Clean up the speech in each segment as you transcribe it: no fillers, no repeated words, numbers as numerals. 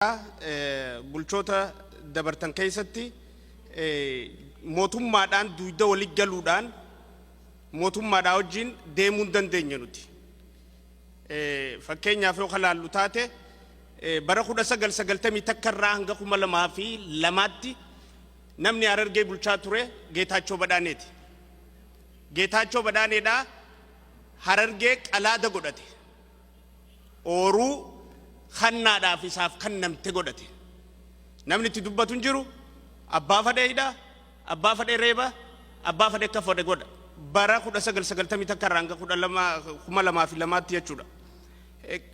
Bulchoota dabartan keessatti mootummaadhaan duyda wali galuudhaan mootummaadhaa wajjin deemuu hin dandeenye nuti. Fakkeenyaaf yoo kalaallu taate, bara 1991 irraa hanga 2002tti namni Harargee bulchaa ture Geetaachoo Badhaaneeti. Geetaachoo Badhaaneedhaa Harargee qalaada godhate. Ooruu kannaadhaaf isaaf kannamte godhate. Namni itti dubbatu hin jiru. Abbaa fadhee hidha, abbaa fadhee reeba, abbaa fadhee akka fadhe godha. Bara 1991 irraa hanga 2002tti jechuudha.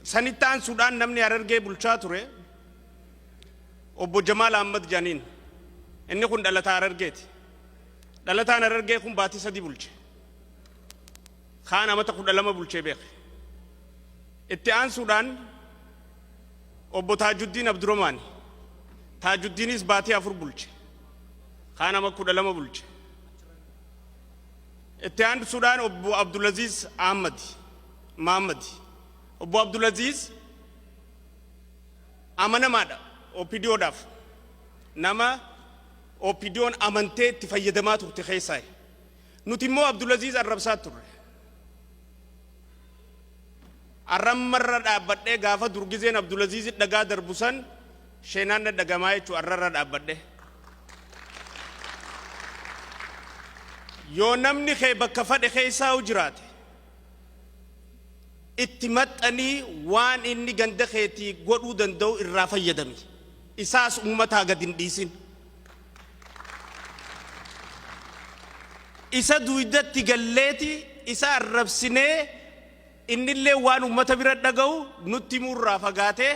Sanitti aansuudhaan namni Harargee bulchaa ture Obbo Jamaal Ahmad Janiin. Inni kun dhalataa Harargeeti. Dhalataan Harargee kun baatii 3 bulche. Kaan amata 12 bulchee beeke. Itti aansuudhaan Obbo Taajuddiin Abduramaani. Taajuddiinis baatii 4 bulche. Kaan ama 12 bulche. Itti aansuudhaan Obbo Abdulaziz Ahmad Mahammad. Obbo Abdulaziz amanamaadha OPDOdhaaf. Nama OPDOn amantee itti fayyadamaa turte keessaa. Nuti immoo Abdulaziz arrabsaa turre. Arrammarra dhaabbadhee gaafa durgizeen Abdulaziz dhagaa darbu san sheenaan na dhagamaa jechuudha, arrarra dhaabbadhee. Yoo namni kee bakka fadhe keessaa jiraate, itti maxxanii waan inni ganda keetii godhuu danda'u irraa fayyadami. Isaas uummataa gad hin dhiisin. Isa duydatti galleeti isa arrabsinee, innillee waan uummata bira dhaga'u nutti himuurraa fagaatee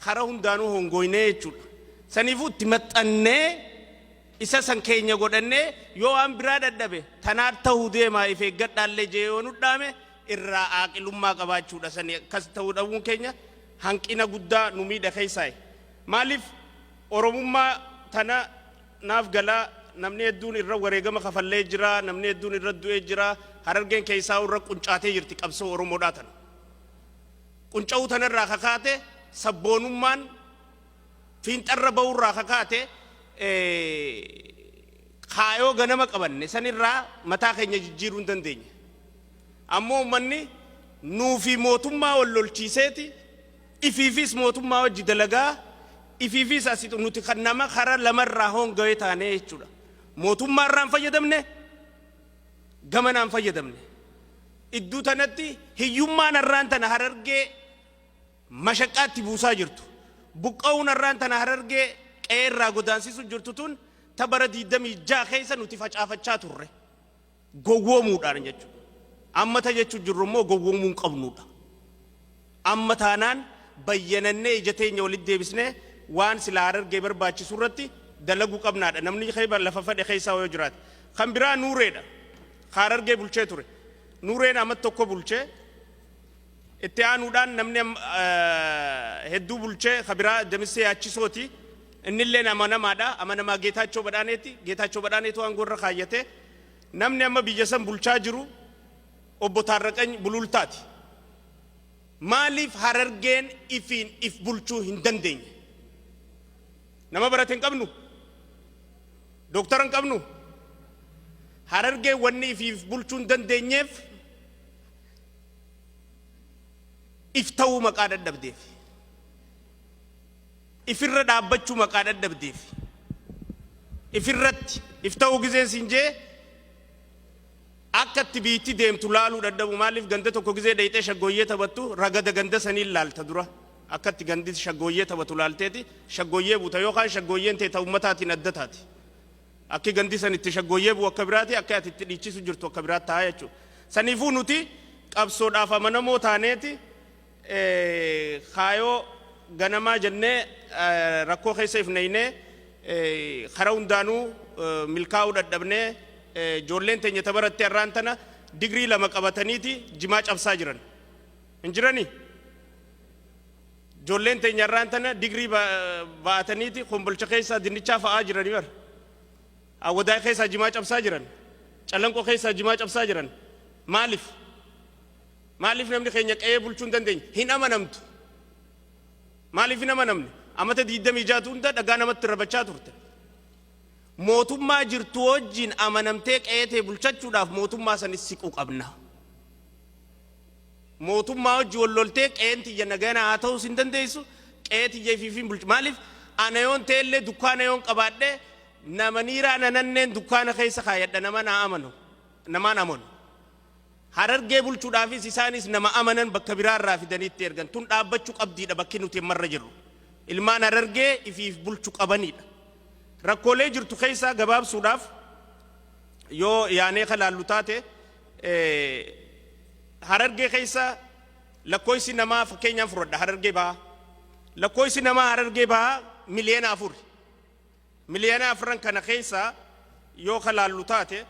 karaa hundaanuu hongoynee jechuudha. Saniifuu itti maxxannee isa san keenya godhannee, yoo waan biraa dadhabe tanaat ta'uu deemaa, if eeggadhaallee jee yoo nu dhaame irraa aaqilummaa qabaachuudha. Sani akkas ta'uu dhabuun keenya hanqina guddaa nu miidha keessaayi. Maaliif Oromummaa tana naaf galaa, namni hedduun irra wareegama kafallee jira, namni hedduun irra du'ee jira, Harargeen keessaa irra quncaatee jirti qabsoo Oromoodhaa tana. Qunca'uu tanarraa kakaate, sabboonummaan fiinxarra ba'uurraa kakaate, kaayoo ganama qabanne sanirraa mataa keenya jijjiiruu hin dandeenye. Ammoo uummanni nuu fi mootummaa wal lolchiiseeti, ifiifis mootummaa wajji dalagaa, ifiifis asitu nuti kan nama kara lamarraa hongawee taanee jechuudha. Mootummaa irraa hin fayyadamne, gamanaa hin fayyadamne. Iddoo tanatti hiyyummaan har'aan tana Harargee mashaqqaatti buusaa jirtu. Buqqa'uun har'aan tana Harargee qe'ee irraa godaansiisuu jirtu tun ta bara 26 keessa nuti facaafachaa turre. Gowwoomuudhaan jechuudha. Amma ta jechuu jirru immoo gowwoomuu hin qabnudha. Amma taanaan bayyanannee ija teenya walitti deebisnee waan silaa Harargee barbaachisu irratti dalaguu qabnaadha. Namni lafa fedhe keessaa yoo jiraate. Kan biraa Nuureedha. Ka Harargee bulchee ture. Nuureen amat tokko bulchee, itti aanuudhaan namni hedduu bulchee ka biraa Damissee Yaachisooti. Innilleen amanamaadha. Amanamaa Geetaachoo Badhaaneeti. Geetaachoo Badhaaneetu aangoo irra kaayyate. Namni amma biyya san bulchaa jiru Obbo Taarraqany Bulultaati. Maaliif Harargeen ifiin if bulchuu hin dandeenye? Nama barate hin qabnu? Dooktara hin qabnu? Harargeen wanni ifiif bulchuu hin dandeenyeef if ta'uu maqaa dadhabdeef. Ifirra dhaabbachuu maqaa dadhabdeef. Ifirratti if ta'uu gizeen siin jee, akka itti biitti deemtu laaluu dadhabu. Maaliif ganda tokko gizee dhayxee shaggooyyee taphattu, ragada ganda saniin laalta dura. Akka itti gandi shaggooyyee taphatu laalteeti shaggooyyee buuta, yookaan shaggooyyeen ta'e ta ummataatiin adda taati. Akki gandi san itti shaggooyyee bu'u akka biraati, akka ati itti dhiichisu jirtu akka biraatti ta'a jechuudha. Saniifuu nuti qabsoodhaaf amanamoo taaneeti kaayoo ganamaa jennee rakkoo keessa if naynee karaa hundaanuu milkaa'uu dadhabnee, ijoolleen teenya ta barattee har'aan tana digrii 2 qabataniiti jimaa cabsaa jiran. Hin jiranii? Ijoolleen teenya har'aan tana digrii ba'ataniiti Kombolcha keessaa dinnichaa fa'aa jiranii bara. Awwadaay keessaa jimaa cabsaa jiran. Calanqoo keessaa jimaa cabsaa jiran. Maaliif? Maaliif namni keenya qe'ee bulchuu hin dandeenye? Hin amanamtu. Maaliif hin amanamne? Amata 26 hunda dhagaa namatti rabachaa turte. Mootummaa jirtu wajjin amanamtee qe'ee bulchachuudhaaf mootummaa sanis siquu qabna. Mootummaa wajji wal loltee qe'een tiyya nagana haa ta'us hin dandeessu. Qe'ee tiyya ifiifiin bulchu. Maaliif ana yoon ta'ellee, dukkaana yoon qabaadhe, nama niiraa nananneen dukkaana keessa kaayadha, nama naa amanu namaan amanu. Harargee bulchuudhaafis isaanis nama amanan bakka biraarraa fidanii itti ergan. Tun dhaabbachuu qabdiidha bakki nuti ammarra jirru. Ilmaan Harargee ifiif bulchu qabanidha. Rakkoolee jirtu keessaa gabaabsuudhaaf yoo yaanee kalaallu taate, Harargee keessa lakkoofsi namaa, fakkeenyaan fudhadha, Harargee Bahaa. Lakkoofsi namaa Harargee Bahaa 4 miliyoona. 4 miliyoona kana keessa yoo kalaallu taate,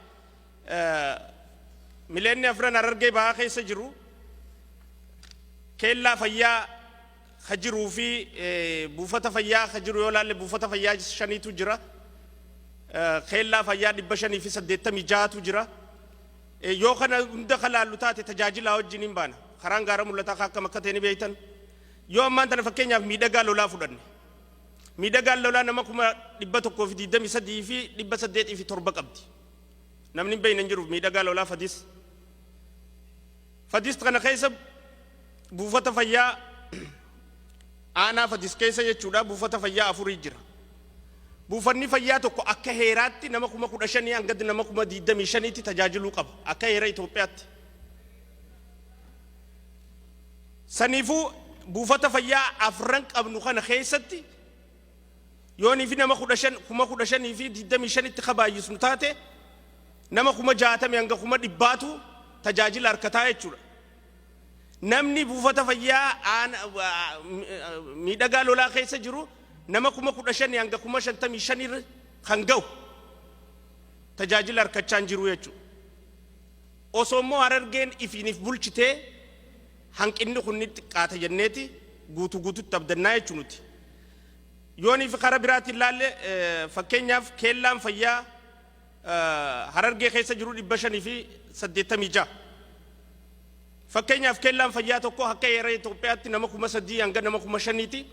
4 miliyoonni Harargee Bahaa keessa jiru, keellaa fayyaa ka jiruu fi buufata fayyaa ka jiru yoo laalle, buufata fayyaa shaniitu jira. Keellaa fayyaa 586tu jira. Yoo kana hunda ka laallu taate, tajaajilaa wajjin hin baana. Karaan gaara mul'ataa ka akkam akka ta'e ni beektan. Yoo ammaan tana fakkeenyaaf Miidhagaa Lolaa fudhanne. Miidhagaan Lolaa nama 123,807 qabdi. Namni hin beekne hin jiru Miidhagaa Lolaa Fadis. Fadis kana keessa buufata fayyaa, aanaa Fadis keessa jechuudha, buufata fayyaa afurii jira. Buufanni fayyaa tokko akka heeraatti nama 15,000 hanga nama 25,000tti tajaajiluu qaba akka heera Itoophiyaatti. Saniifuu buufata fayyaa afran qabnu kana keessatti yoonii fi nama 15, 15,025tti kabaayisnu taate, nama 60,000 hanga 100,000tu tajaajila harkataa jechuudha. Namni buufata fayyaa Miidhagaa Lolaa keessa jiru nama 15,000 hanga 55,000 kan ga'u tajaajila harkachaa hin jiru jechuudha. Osoo immoo Harargeen ifiiniif bulchitee, hanqinni kun ni xiqqaata jenneeti guutuu guututti abdannaa jechuu nuti. Yoonii fi karaa biraatiin ilaalle, fakkeenyaaf keellaan fayyaa Harargee keessa jiru 586. Fakkeenyaaf keellaan fayyaa tokko akka heera Itoophiyaatti nama 3,000 hanga nama 5,000ti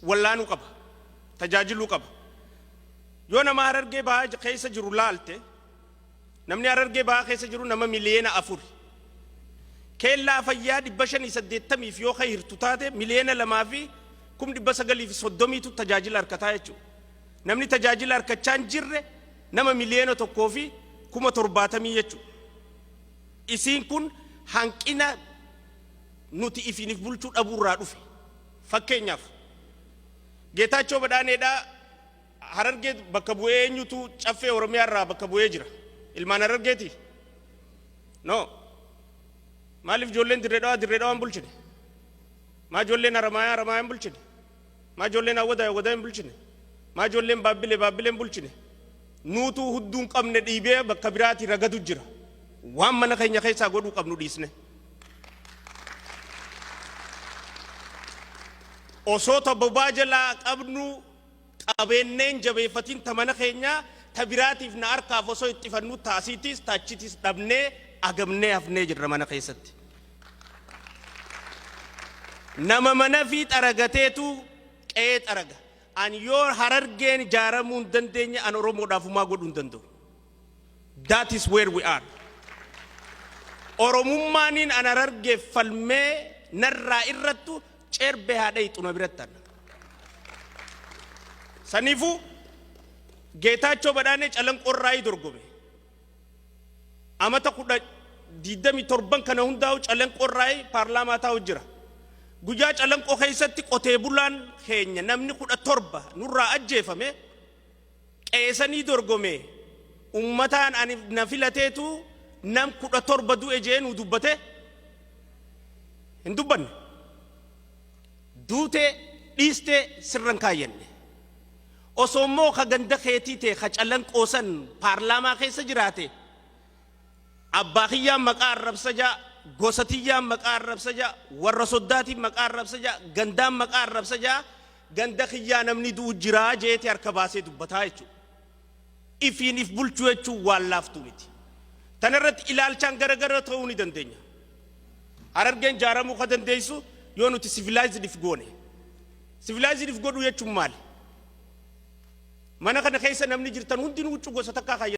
wallaanuu qaba. Tajaajiluu qaba. Yoo nama Harargee Bahaa keessa jiru laalte, namni Harargee Bahaa keessa jiru nama 4 miliyoona. Keellaa fayyaa 580f yoo hirtu taate, 2,930,000tu tajaajila harkataa jechuudha. Namni tajaajila harkachaa hin jirre nama 1,070,000 jechuudha. Isiin kun hanqina nuti ifiiniif bulchuu dhabuurraa dhufe. Fakkeenyaaf Geetaachoo Badhaaneedhaa Harargee bakka bu'ee eenyutu Caffee Oromiyaa irraa bakka bu'ee jira? Ilmaan Harargeeti? No. Maaliif ijoolleen Dirree Dhawaa Dirree Dhawaa hin bulchine? Maa ijoolleen Haramaayaa Haramaayaa hin bulchine? Maa ijoolleen Awwadaa Awwadaa hin bulchine? Maa ijoolleen Baabbilee Baabbilee hin bulchine? Nuutuu hudduu hin qabne dhiibee bakka biraati ragadu jira. Waan mana keenya keessaa godhuu qabnu dhiisne. Osoo ta bobaa jalaa qabnu qabeenneen jabeeffatiin, ta mana keenyaa ta biraatiif na harkaaf osoo itti taasiitis taachitis dhabnee agamnee hafnee jirra mana keessatti. Nama mana fi xaragateetu qe'ee xaraga. An yoo Harargeen ijaaramuu hin dandeenye, an Oromoodhaaf humaa godhuu hin danda'u. That is where we are. Oromummaaniin an Harargeef falmee narraa irrattu cerbee haadha ixuna biratti anna. Saniifuu Geetaachoo Badhaanee Calanqoorraayii dorgome. Amata 27 kana hundaa'u Calanqoorraayii paarlaamaa taa'u jira. Guyyaa Calanqoo keessatti qotee bulaan keenya namni 17 nurraa ajjeefame, qeesanii dorgome, ummataan ani na filateetu nam 17 du'e jee nuu dubbate hin dubbanne. Duutee dhiistee sirran kaayyanne. Osoo immoo ka ganda keetii ta'e ka Calanqoo san paarlaamaa keessa jiraate, abbaa kiyyaan maqaa arrabsa jaa, gosa tiyyaan maqaa arrabsa jaa, warra soddaatiin maqaa arrabsa jaa, gandaan maqaa arrabsa jaa, ganda kiyyaa namni du'u jiraa jeeti harka baasee dubbataa jechuudha. Ifiin if bulchuu jechuun waan laaftuu miti. Tanarratti ilaalchaan garagara ta'uu ni dandeenya. Harargeen jaaramuu ka dandeessu yoo nuti civilized if goone. Civilized if godhuu jechuun maali? Mana kana keessa namni jirtan hundinuu huccuu gosa takkaa kaayyatan.